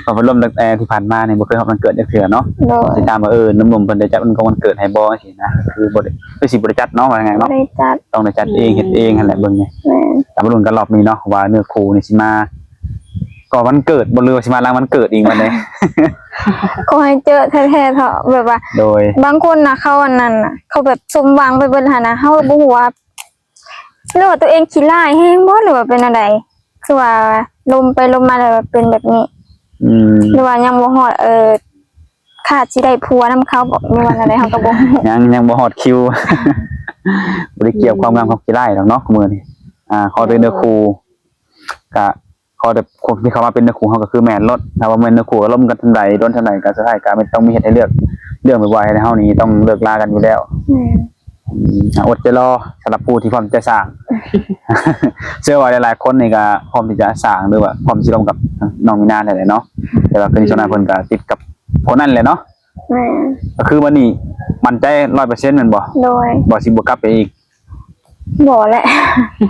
ເພາະວ່າລົມຕັ້ງແຕ່ທີ່ຜ່ານມານີ້ບໍ່ເຄີຍຮອດວັນເກີດຈັກເທື່ອເນາະ ໂດຍ ຊິຖາມວ່າ ເອີ ໜຸ່ມໆເພິ່ນໄດ້ຈັດວັນກອງວັນເກີດໃຫ້ບໍ່ ຈັ່ງຊີ້ນະ ຄືບໍ່ໄດ້ ຄືຊິບໍ່ໄດ້ຈັດເນາະ ວ່າງ່າຍໆເນາະ ບໍ່ໄດ້ຈັດ ຕ້ອງໄດ້ຈັດເອງ ອືມ ເຮັດເອງຫັ້ນແຫຼະ ເບິ່ງນີ້ ແມ່ນ ຕາມລຸ້ນກັນລອບນີ້ເນາະ ວ່າເນື້ອຄູ່ນີ້ຊິມາ ກ່ອນວັນເກີດບໍ່ ຫຼືວ່າຊິມາຫຼັງວັນເກີດອີກບັດນີ້ ຂໍໃຫ້ເຈີແທ້ໆເຖາະ ແບບວ່າ ໂດຍ ບາງຄົນນະ ເຂົາອັນນັ້ນນະ ເຂົາແບບສົມຫວັງໄປເບິດຫັ້ນນະ ເຮົາກໍບໍ່ຮູ້ວ່າ ຫຼືວ່າຕົວເອງຂີ້ຮ້າຍແຮງບໍ່ ຫຼືວ່າເປັນແນວໃດ ຄືວ່າລົມໄປລົມມາແລ້ວເປັນແບບນີ້ ອືມ ຫຼືວ່າຍັງບໍ່ຮອດ ເອີ ຄາດຊິໄດ້ຜົວນຳເຂົາບໍ ຫຼືວ່າແນວໃດ ເຮົາກໍບໍ່ຮູ້ ຍັງ ຍັງບໍ່ຮອດຄິວ ບໍ່ໄດ້ກ່ຽວຄວາມງາມຄວາມຂີ້ຮ້າຍດອກເນາະ ມື້ນີ້ ອ່າ ຂໍແຕ່ເນື້ອຄູ່ ກະຂໍແຕ່ຄົນທີ່ເຂົ້າມາເປັນເນື້ອຄູ່ເຮົາກໍຄືແມ່ນໂລດ ຖ້າວ່າແມ່ນເນື້ອຄູ່ກໍລົມກັນສ່ຳໃດ ດົນສ່ຳໃດ ກໍສຸດທ້າຍກໍແມ່ນຕ້ອງມີເຫດໃຫ້ເລືອກ ເລື່ອງບໍ່ວ່າໃຫ້ເຮົານີ້ຕ້ອງເລີກລາກັນຢູ່ແລ້ວ ແມ່ນ ອືມ ອ່າ ອົດໃຈລໍ ສຳລັບຜູ້ທີ່ພ້ອມຈະສ້າງ ເຊື່ອວ່າຫຼາຍໆຄົນນີ້ກໍພ້ອມທີ່ຈະສ້າງ ຫຼືວ່າພ້ອມຊິລົມກັບນ້ອງມີນາແທ້ແຫຼະເນາະ ແຕ່ວ່າຄືຊ່ວງນັ້ນເພິ່ນກໍຕິດກັບຜູ້ນັ້ນແຫຼະເນາະ ແມ່ນ ກໍຄືວັນນີ້ໝັ້ນໃຈຮ້ອຍເປີເຊັນແມ່ນບໍ່? ໂດຍ ບໍ່ ຊິບໍ່ກັບໄປອີກ? ບໍ່ແຫຼະ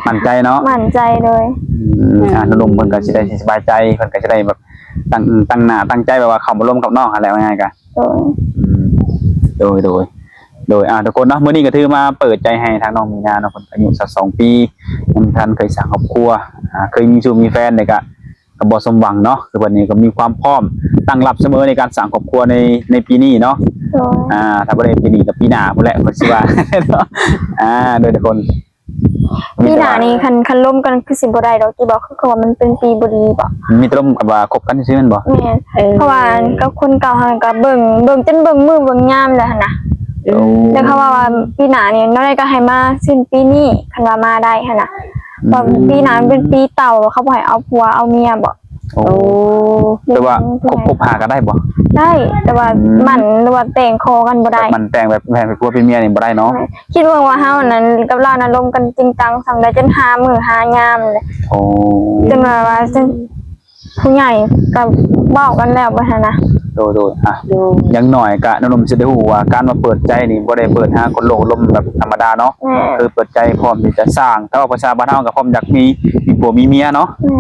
ໝັ້ນໃຈເນາະ ໝັ້ນໃຈ ໂດຍ ອືມ ອ່າ ໜຸ່ມໆເພິ່ນກໍຊິໄດ້ສະບາຍໃຈ ເພິ່ນກໍຈະໄດ້ແບບຕັ້ງ ຕັ້ງໜ້າຕັ້ງໃຈ ແບບວ່າເຂົ້າມາລົມກັບນ້ອງຫັ້ນແຫຼະ ວ່າງ່າຍກະ ໂດຍ ອືມ ໂດຍ ໂດຍ ໂດຍ ອ່າ ທຸກຄົນເນາະ ມື້ນີ້ກໍຖືມາເປີດໃຈໃຫ້ທາງນ້ອງມີນາເນາະ ເພິ່ນອາຍຸຊາວສອງປີ ຍັງບໍ່ທັນເຄີຍສ້າງຄອບຄົວ ອ່າ ເຄີຍມີຊູ້ມີແຟນ ແຕ່ກະ ກໍບໍ່ສົມຫວັງເນາະ ຄືເພິ່ນນີ້ກໍມີຄວາມພ້ອມຕັ້ງຮັບສະເໝີໃນການສ້າງຄອບຄົວໃນ ໃນປີນີ້ເນາະ ໂດຍ ອ່າ ຖ້າບໍ່ໄດ້ປີນີ້ກໍປີໜ້າພຸ້ນແຫຼະ ຂ້ອຍຊິວ່າເນາະ ອ່າ ໂດຍທຸກຄົນ ປີໜ້ານີ້ຄັນ ຄັນລົມກັນຄືຊິບໍ່ໄດ້ດອກ ທີ່ບອກຄືວ່າມັນເປັນປີບໍ່ດີບໍ? ມີແຕ່ລົມກັບວ່າຄົບກັນຊື່ໆແມ່ນບໍ່? ແມ່ນ ເອີ ເພາະວ່າກັບຄົນເກົ່າຫັ້ນກໍເບິ່ງ ເບິ່ງຈົນເບິ່ງມື້ເບິ່ງຍາມແລ້ວຫັ້ນນະ ໂອ້ ແຕ່ເຂົາວ່າ ວ່າປີໜ້ານີ້ແນວໃດກໍໃຫ້ມາສິ້ນປີນີ້ ຄັນວ່າມາໄດ້ຫັ້ນນະ ອືມ ວ່າປີໜ້າມັນເປັນປີເຕົ່າ ເຂົາບໍ່ໃຫ້ເອົາຜົວເອົາເມຍບໍ? ໂອ້ ໂອ້ ແຕ່ວ່າຄົບ ຄົບຫາກັນໄດ້ບໍ່? ໄດ້ ແຕ່ວ່າ ອືມ ໝັ້ນ ຫຼືວ່າແຕ່ງຂໍກັນບໍ່ໄດ້ ໝັ້ນແຕ່ງແບບໃຫ້ເປັນຜົວເປັນເມຍນີ້ບໍ່ໄດ້ເນາະ ແມ່ນ ຄິດເບິ່ງວ່າເຮົານັ້ນກັບລາວນັ້ນລົມກັນຈິງຈັງສ່ຳໃດ ຈົນຫາມື້ຫາຍາມເລີຍ ໂອ້ ຈົນວ່າ ວ່າ ຜູ້ໃຫຍ່ກໍເວົ້າກັນແລ້ວ ແບບຫັ້ນນະ ໂດຍໆ ອ່ະ ໂດຍ ຢ່າງໜ້ອຍກະໜຸ່ມໆຊິໄດ້ຮູ້ວ່າການມາເປີດໃຈນີ້ບໍ່ໄດ້ເປີດຫາຄົນໂລກລົມແບບທຳມະດາເນາະ ແມ່ນ ຄືເປີດໃຈພ້ອມທີ່ຈະສ້າງ ຖ້າເວົ້າພາສາບ້ານເຮົາກໍພ້ອມຢາກມີ ມີຜົວມີເມຍເນາະ ແມ່ນ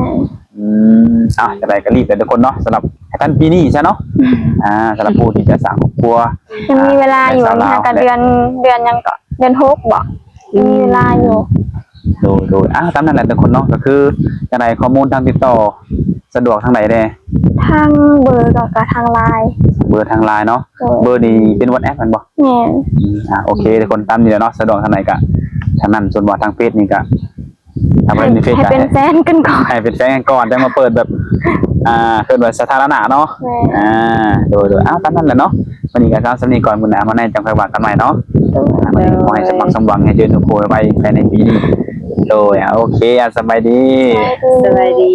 ອືມ ອ່ະ ຈັ່ງໃດກໍລີບແຫຼະທຸກຄົນເນາະ ສຳລັບໃຫ້ທັນປີນີ້ຊະເນາະ ອ່າ ສຳລັບຜູ້ທີ່ຈະສ້າງຄອບຄົວ ຍັງມີເວລາຢູ່ ອ່າ ນີ້ຫາກະເດືອນ ເດືອນຫຍັງເກາະ ເດືອນຫົກບໍ? ອືມ ມີເວລາຢູ່ ໂດຍໆ ອ່າ ຕາມນັ້ນແຫຼະທຸກຄົນເນາະ ກໍຄືຈັ່ງໃດຂໍ້ມູນທາງຕິດຕໍ່ສະດວກທາງໃດແດ່? ທາງເບີກໍ ກໍທາງ LINE ເບີທາງ LINE ເນາະ ໂດຍ ເບີນີ້ເປັນ WhatsApp ແມ່ນບໍ່? ແມ່ນ ອືມ ອ່າ ໂອເຄ ທຸກຄົນຕາມນີ້ແຫຼະເນາະ ສະດວກທາງໃດກໍທາງນັ້ນ ສ່ວນວ່າທາງເຟສນີ້ກໍ ຖ້າບໍ່ໄດ້ມີເຟສ ໃຫ້ເປັນແຟນກັນກ່ອນ ໃຫ້ເປັນແຟນກັນກ່ອນ ຈັ່ງມາເປີດແບບ ອ່າ ເອີ້ນວ່າສາທາລະນະເນາະ ແມ່ນ ອ່າ ໂດຍໆ ອ້າວ ຕາມນັ້ນແຫຼະເນາະ ມື້ນີ້ກໍເອົາສ່ຳນີ້ກ່ອນ ມື້ໜ້າມາໃນຈັ່ງຄ່ອຍວ່າກັນໃໝ່ເນາະ ໂດຍ ອ່າ ມື້ນີ້ຂໍໃຫ້ສົມຫວັງ ສົມຫວັງ ໃຫ້ເຈີໜູໂຄໄວໆ ພາຍໃນປີນີ້ ໂດຍ ອ່າ ໂອເຄ ອ່າ ສະບາຍດີ ສະບາຍດີ ສະບາຍດີ.